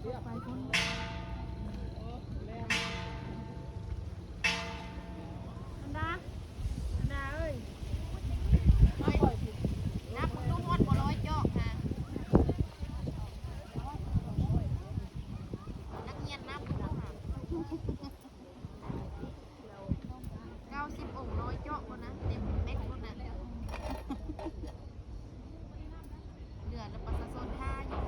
ໄປພຸ້ນ ອັນດາ ອັນດາເອີຍ ເຮີ້ຍ ນັບເບິ່ງດູ ຮອດບໍ່ຮ້ອຍຈອກຫາ ນັກຮຽນນັບເບິ່ງດູຫາ ເກົ້າສິບອົງ ຮ້ອຍຈອກໂລດນະ ເຕັມແມັກໂລດນະ ເຫຼືອແຕ່ປະຊາຊົນຖ້າຢູ່.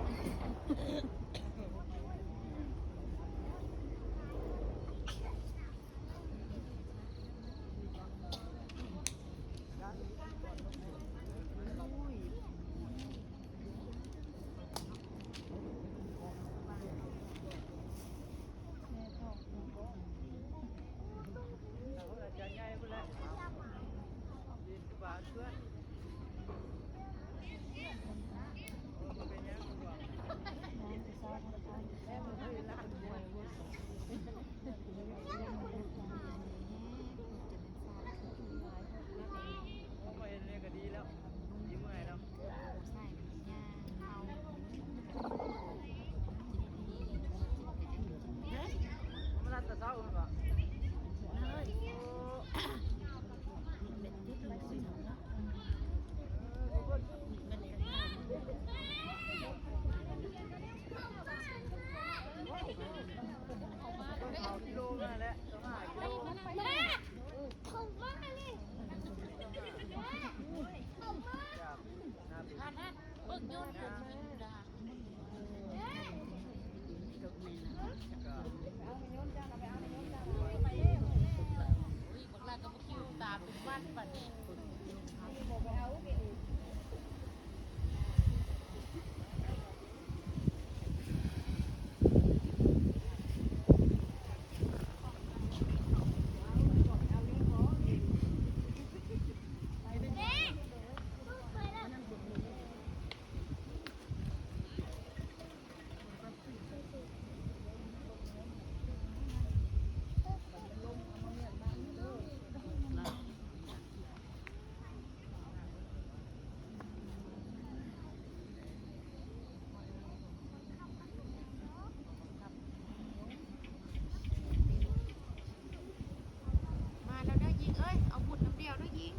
ມາແລ້ວເດີຍິງເອີຍ ເອົາບຸນນຳດຽວເດີຍິງ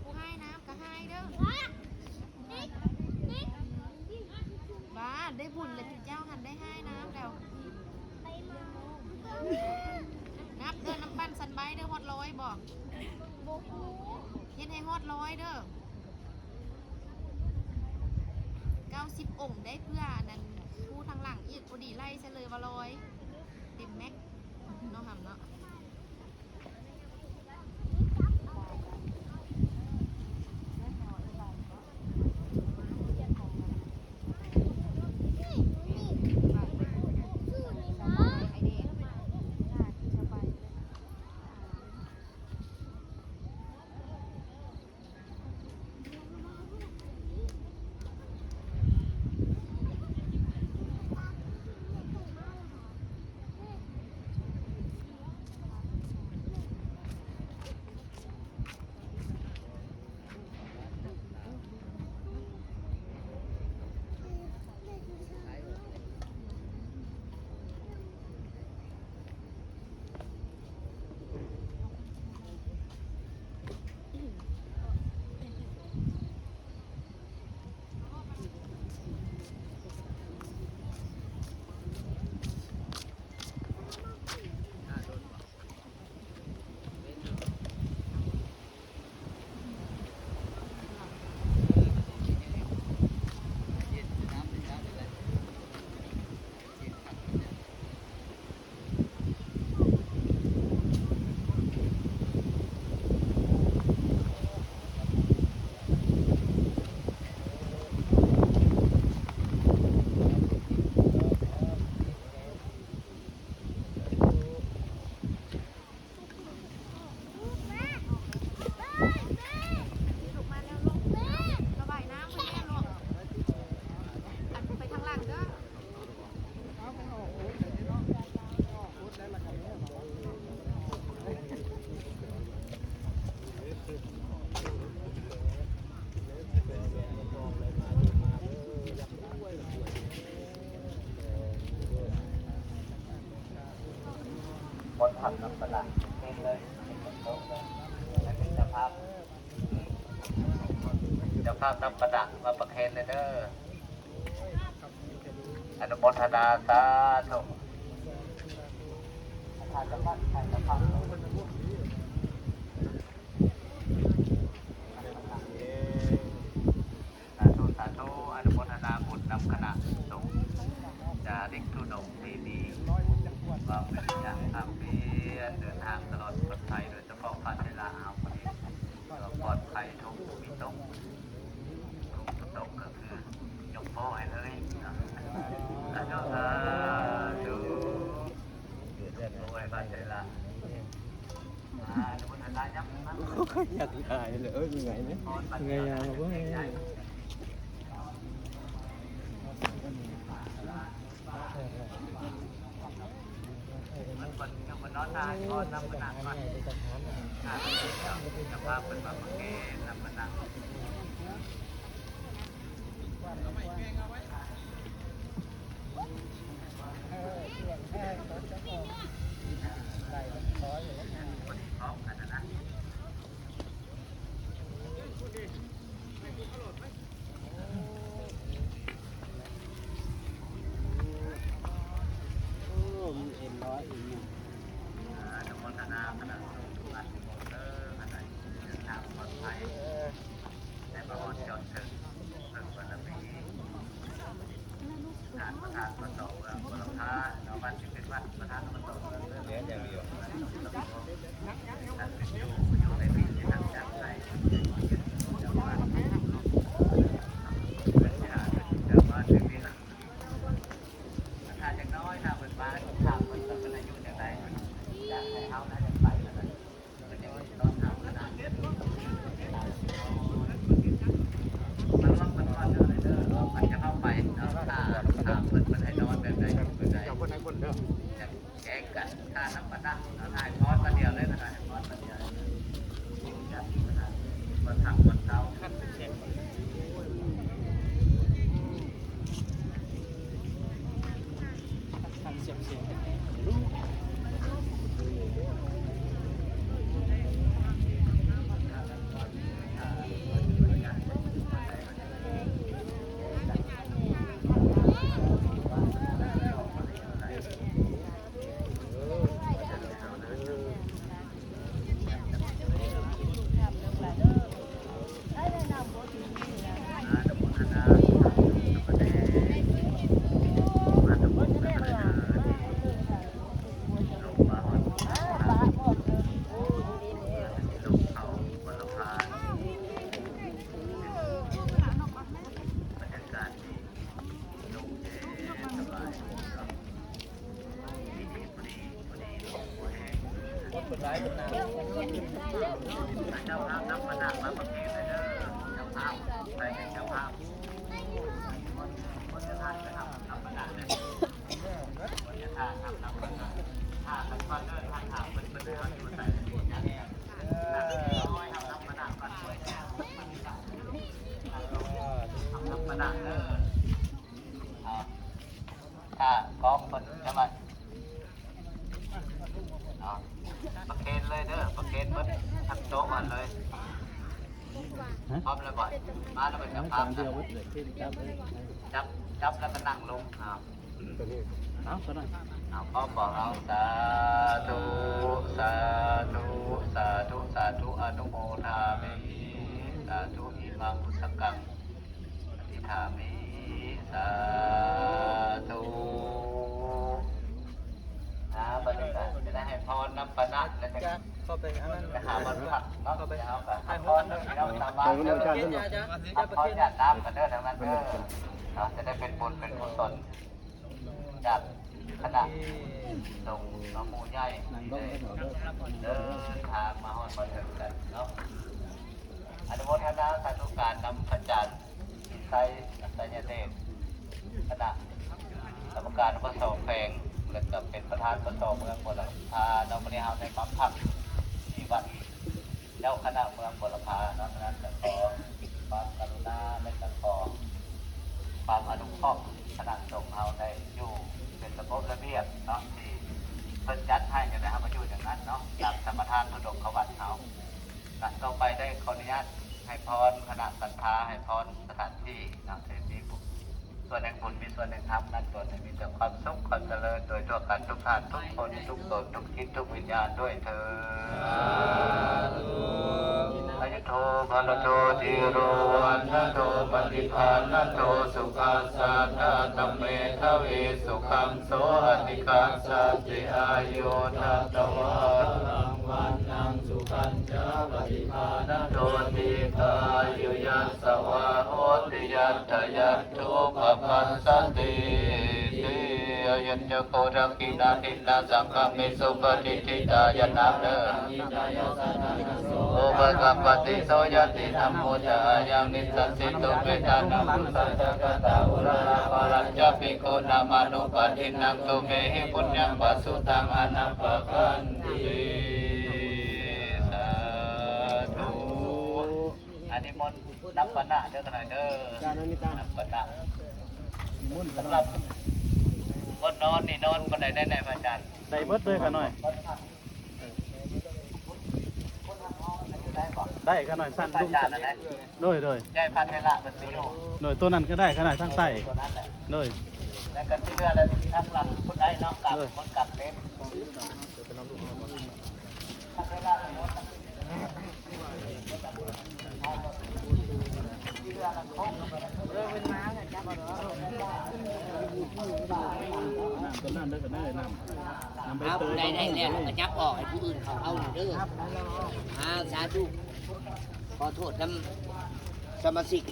ຜູ້ຮ້າຍນ້ຳກໍຮ້າຍເດີ ບ້າ ໄດ້ບຸນແລ້ວ ເຈົ້າຫັ້ນໄດ້ຮ້າຍນ້ຳແລ້ວ ນັບເດີ ນ້ຳປັ່ນຊັນໃບເດີ ຮອດຮ້ອຍບໍ່? ບໍ່ຮູ້ ເຮັດໃຫ້ຮອດຮ້ອຍເດີ. ເກົ້າສິບອົງໄດ້ ເພື່ອອັນນັ້ນ ຜູ້ທາງຫຼັງອີກ ພໍດີໄລ່ໃສ່ເລີຍວ່າຮ້ອຍ ເຕັມແມັກເນາະ ຫຳເນາະ. ເປັນເລີຍ ເປັນເຈົ້າພາບ ເຈົ້າພາບນຳປະດະມາປະເຄນເດີ. ອະນຸໂມທະນາສາທຸ. ສາທຸ ສາທຸ ອະນຸໂມທະນາບຸນນຳຄະນະສົງຈາລິກທຸດົງທີ່ມີຄວາມເປັນຢ່າງພາກພຽນ ເດີນທາງຕະຫຼອດປອດໄພ ໂດຍສະເພາະພະເຖລະເຮົານີ້ ກໍປອດໄພທຸກວິຕົກ ທຸກວິຕົກກໍຄືຍົກໂປ້ໃຫ້ເລີຍເນາະ. ສາທຸ ສາທຸ ໂອ້ຍ ພະເຖລະ ອາ ອະນຸໂມທະນານຳ ຢາກຕາຍເລີຍ ເອີຍ ເມື່ອຍເນາະ ເມື່ອຍຍາມເວີ້ຍ. ມັນເປັນ ມັນເປັນນອນທ່າໃຫ້ພອນນຳປະນະກ່ອນ ເຈົ້າພາບເພິ່ນມາປະເຄນນຳປະນະ. ໂອ້ ມັນເອັນຮ້ອຍອີກຫຍັງ. ອາ ອະນຸໂມທະນາຄະນະສົງທຸກທ່ານທຸກຄົນເດີ ໃຫ້ເດີນທາງປອດໄພ ໄດ້ມາຮອດຈອດເຖິງ ເພິ່ງບາລະມີ ທ່ານປະທານ ປະຕ ເມືອງບົວລະພາ ເນາະ ວັດທີ່ເປັນວັດ ປະທານ ປະຕ ເມືອງເດີ ແມ່ນຢ່າງດຽວ ທ່ານເປັນຢູ່ ຢູ່ໃນປີທີ່ທ່ານຈັດໃຫ້ ເຈົ້າອາວາດ ເຈົ້າອາວາດ ເຈົ້າອາວາດ ເຈົ້າອາວາດ ເຈົ້າອາວາດ ຖ້າຢ່າງນ້ອຍ ຖ້າເພິ່ນມາຖາມເພິ່ນວ່າເພິ່ນອາຍຸຈັ່ງໃດ ຢາກໃຫ້ເຮົານະ ຢາກໄປນະ ເພິ່ນຍັງຕ້ອນຖາມຂະໜາດ ມາລວມກັນກ່ອນເດີ ເດີ ລວມກັນຈະເຂົ້າໄປເນາະ ຖ້າຖາມເພິ່ນ ເພິ່ນໃຫ້ນອນແບບໃດ ເພິ່ນໃດ ແຈ້ງກັນ ຖ້ານຳບັນດາ ຖ້າໃຫ້ພອນບາດດຽວເລີຍ ຖ້າໃຫ້ພອນບາດດຽວເລີຍ ຈັດ ບ່ອນພັກບ່ອນເຊົາ ຖ້າກ້ອງເພິ່ນຈະມາ ເອົາ ປະເຄນເລີຍເດີ ປະເຄນເບິດທັງໂຕະຫັ້ນເລີຍ. ຮະ? ພ້ອມແລ້ວບໍ່? ມາແລ້ວບໍ່? ຈັບ ຈັບ ຈັບແລ້ວກໍນັ່ງລົງ. ເອົາ ເອົາ ພ້ອມບໍ່? ເອົາ ສາທຸ ສາທຸ ສາທຸ ສາທຸ ອະນຸໂມທາມິ ສາທຸ ອິມັງ ພຸດທະກັງ ອະທິຖາມິ ສາທຸ. ອາ ບັດນີ້ກໍຈະໄດ້ໃຫ້ພອນນຳປະນະ ແລ້ວຈະເຂົ້າໄປອັນນັ້ນ ໄປຫາວັດພັກເນາະ ເຂົ້າໄປ ເຮົາກໍໃຫ້ພອນນຳພີ່ນ້ອງຊາວບ້ານເດີ ໃຫ້ພອນຍາດນ້ຳກັນເດີ ທາງນັ້ນເດີເນາະ ຈະໄດ້ເປັນບຸນເປັນກຸສົນ ຈາກຄະນະສົງເນາະ ໝູ່ໃຫຍ່ ເດີນທາງມາຮອດມາເຖິງກັນເນາະ. ອະນຸໂມທະນາສາທຸການນຳພະອາຈານ ວິໄຊ ໄຊຍະເດດ ຄະນະກຳມະການ ປສ ແຂວງ ແລະ ກໍເປັນປະທານ ປສ ເມືອງບົວລະພາເນາະ. ມື້ນີ້ເຮົາໄດ້ມາພັກທີ່ວັດເຈົ້າຄະນະເມືອງບົວລະພາເນາະ. ສະນັ້ນກໍຂໍຄວາມກະລຸນາ ແລະ ກໍຂໍຄວາມອະນຸເຄາະ ຄະນະສົງເຮົາໄດ້ຢູ່ເປັນລະບົບລະບຽບເນາະ ທີ່ເພິ່ນຈັດໃຫ້. ຈັ່ງໃດເຮົາມາຢູ່ຈັ່ງ ນັ້ນເນາະ ຕາມສະມະທານທຸດົງຄະວັດເຮົາ. ກະຕໍ່ໄປໄດ້ຂໍອະນຸຍາດໃຫ້ພອນຄະນະສັດທາ ໃຫ້ພອນສະຖານທີ່ເນາະ ໃຫ້ມີບຸນ ສ່ວນແຫ່ງບຸນ ມີສ່ວນແຫ່ງທຳນັ້ນຕົນ ໃຫ້ມີແຕ່ຄວາມສຸກຄວາມຈະເລີນ ໂດຍທົ່ວກັນທຸກທ່ານທຸກຄົນ ທຸກຕົນທຸກຈິດທຸກວິນຍານດ້ວຍເທີ້ນ. ສາທຸ. ອາຍຸໂທ ພະລະໂທ ທີໂຣ ວັນນະໂທ ປະຕິພານະໂທ ສຸຂັດສະດາ ຕະເມທະວີ ສຸຂັງ ໂສ ອະທິຄັດສະຕິ ອາຍຸ ທັດຕະວາ ພະລັງ ວັນນັງ ສຸຂັນຈະ ປະຕິພານະໂທ ດີຄາຍຸ ຍັດສະວາ ໂຫຕິ ຍັດຖະຍັດ ທຸປະປັດສະຕິ ຕິ ອາຍຸ ໂຄ ທັກຂິນາທິນນາ ສັງຄະເມ ສຸປະຕິດທິຕາຍະນາມເດີ ໂອພະຄຳປະຕິ ໂສ ຍະຕິ ນະໂມ ຈະ ອາຍັງ ນິສສະສິ ຕຸ ເມທານັງ ປຸສາຈະກະຕາ ອຸລາລາ ພະລັນຈະ ພິກຂຸນາມານຸປະທິນນັງ ຕຸ ເມຫິ ປຸນຍັງ ປະສຸຕັງ ອະນະປະຄັນຕິ ສາທຸ. ອັນນີ້ມົນ ນັບປະນະເດີຂະນ້ອຍເດີ ຈານນີ້ຕາ ນັບປະນະ ສຳລັບຄົນນອນນີ້ນອນບ່ອນໃດໄດ້ແດ່ພະອາຈານ? ໄດ້ເບິດເລີຍຂະນ້ອຍ ໄດ້ຂະນ້ອຍ ຊັ້ນລຸງຊັ້ນ ໂດຍ ໂດຍ ໃຫຍ່ພັນເວລາເພິ່ນຊິຢູ່ ໂດຍ ໂຕນັ້ນກະໄດ້ຂະນ້ອຍ ທາງໃຕ້ ໂຕນັ້ນແຫຼະ ໂດຍ ແລ້ວກະທີ່ເຫຼືອແລ້ວທາງຫຼັງພຸ້ນໄດ້ເນາະ ກັບ ໂດຍ ຄົນກັບເຕັມ ນ້ຳ ນ້ຳ ນ້ຳ ນ້ຳໃບເຕີຍ ຜູ້ໃດໄດ້ແລ້ວກະຫຍັບອອກໃຫ້ຜູ້ອື່ນເຂົາເອົາເດີ. ອ້າວ ສາທຸ ຂໍໂທດນຳສະມາຊິກ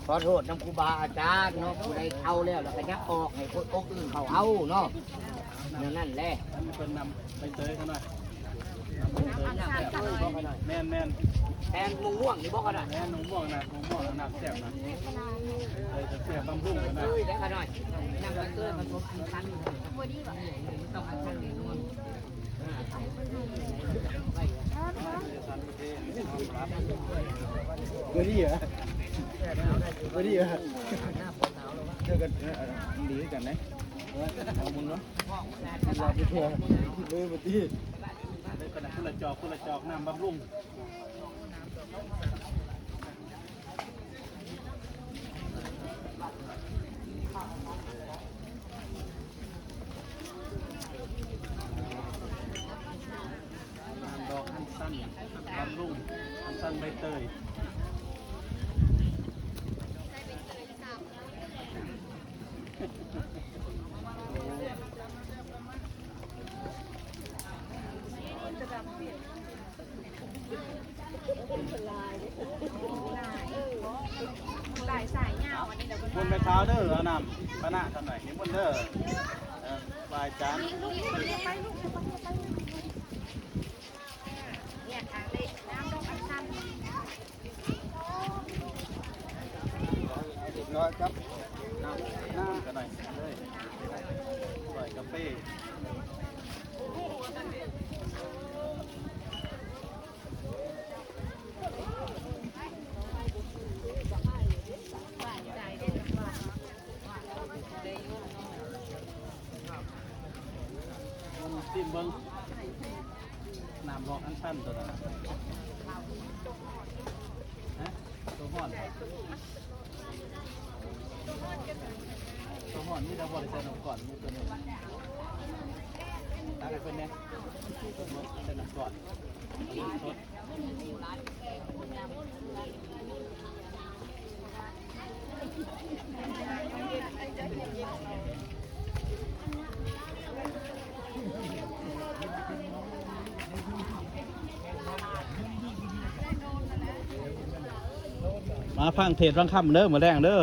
ຂໍໂທດນຳຄູບາອາຈານເນາະ ຜູ້ໃດເອົາແລ້ວ ແລ້ວກະຫຍັບອອກໃຫ້ຄົນອົກອື່ນເຂົາເອົາເນາະ ແນວນັ້ນແຫຼະ ເພິ່ນນຳໃບເຕີຍຂະນ້ອຍ ແມ່ນໆ ແຕ່ນມ່ວງໆນີ້ບໍ່ຂະນ້ອຍ ແມ່ນມ່ວງໆນະ ມ່ວງໆນະ ນ້ຳແຊບນະ ເອີ ແຊບບຳລຸງຂະນ້ອຍ ເອີ ໄດ້ຂະນ້ອຍ ນ້ຳໃບເຕີຍປະສົມອັນຊັນ ບໍ່ດີບໍ່ ຕ້ອງອັນຊັນແນ່ນອນ. ບໍ່ດີຫວາ ບໍ່ດີຫວາ ເຈີກັນ ເອີ ດີຄືກັນເດ້ ເອົາບຸນເນາະ ລາບໄປທົ່ວເລີຍບໍ່ຕິ ຄົນລະຈອກ ຄົນລະຈອກ ນ້ຳບຳລຸງ. ດອກອັນຊັນ ບຳລຸງ ອັນຊັນໃບເຕີຍ. ຫຼາຍສາຍຍາວອັນນີ້ແຫຼະ ມົນແມ່ຂາວເດີ ເອົານ້ຳປະນະກັນໜ້ອຍ ນິມົນເດີ ເອີ ໄຫວ້ຈານ ນີ້ ນີ້ ນີ້ ໄປລູກ ໄປລູກ ໄປລູກ ນີ້ ທາງເລກ ນ້ຳດອກອັນຊັນ. ເອົາເດັກນ້ອຍກັບນ້ຳ ນ້ຳກັນໜ້ອຍເລີຍ ກ້ອຍກາເຟ. ຊີມເບິ່ງ ນ້ຳດອກອັນຊັນໂຕນັ້ນ ຮະ ໂຕຮ້ອນ ໂຕຮ້ອນ ມີແຕ່ບໍ່ໄດ້ໃສ່ນ້ຳກ້ອນ ມີໂຕນີ້ ຕັກໃຫ້ເພິ່ນແດ່ ໃສ່ນ້ຳກ້ອນ ສົດ. ມາຟັງເທດຟັງທຳເດີ ມື້ແລງເດີ.